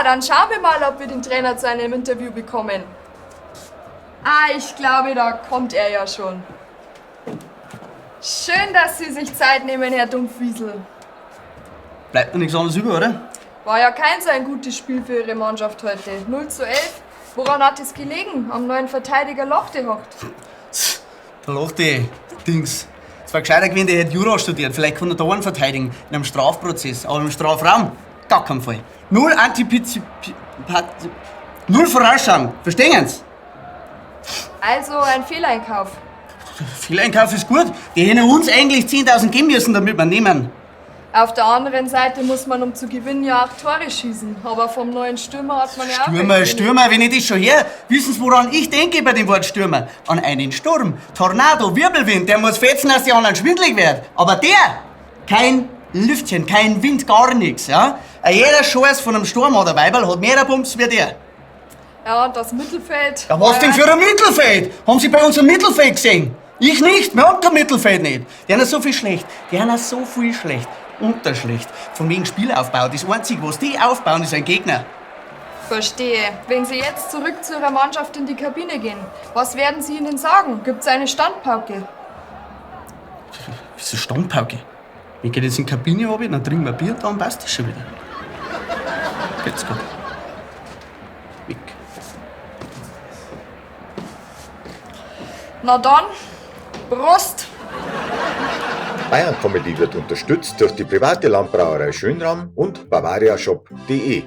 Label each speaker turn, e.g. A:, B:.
A: Dann schauen wir mal, ob wir den Trainer zu einem Interview bekommen. Ah, ich glaube, da kommt er ja schon. Schön, dass Sie sich Zeit nehmen, Herr Dumpfwiesel.
B: Bleibt mir nichts anderes über, oder?
A: War ja kein so ein gutes Spiel für Ihre Mannschaft heute. 0:11. Woran hat es gelegen? Am neuen Verteidiger Lochtehocht.
B: Da lacht die Dings. Es war gescheiter gewesen, der hätte Jura studiert. Vielleicht kann er da einen verteidigen in einem Strafprozess. Aber im Strafraum, gar keinen Fall. Null Antipizip... Null Vorausschauen. Verstehen Sie?
A: Also ein Fehleinkauf.
B: Fehleinkauf ist gut. Die hätten uns eigentlich 10.000 geben müssen, damit wir nehmen.
A: Auf der anderen Seite muss man, um zu gewinnen, ja auch Tore schießen. Aber vom neuen Stürmer hat man ja auch
B: Stürmer,
A: recht wenig.
B: Stürmer, wenn ich das schon höre, wissen Sie, woran ich denke bei dem Wort Stürmer? An einen Sturm, Tornado, Wirbelwind, der muss fetzen, dass die anderen schwindelig werden. Aber der, kein Lüftchen, kein Wind, gar nichts, ja? Jeder Scheiß von einem Sturm oder Weiberl hat mehr Bums wie der.
A: Ja, und das Mittelfeld.
B: Ja, was denn für ein Mittelfeld? Haben Sie bei uns ein Mittelfeld gesehen? Ich nicht, wir haben kein Mittelfeld nicht. Die haben ja so viel schlecht, die haben ja so viel schlecht. Unterschlecht. Von wegen Spielaufbau. Das Einzige, was die aufbauen, ist ein Gegner.
A: Verstehe. Wenn Sie jetzt zurück zu Ihrer Mannschaft in die Kabine gehen, was werden Sie ihnen sagen? Gibt's eine Standpauke?
B: Wieso Standpauke? Wir gehen jetzt in die Kabine runter, dann trinken wir Bier und dann passt das schon wieder. Geht's gut. Weg.
A: Na dann, Prost!
C: Bayern Comedy wird unterstützt durch die private Landbrauerei Schönram und bavariashop.de.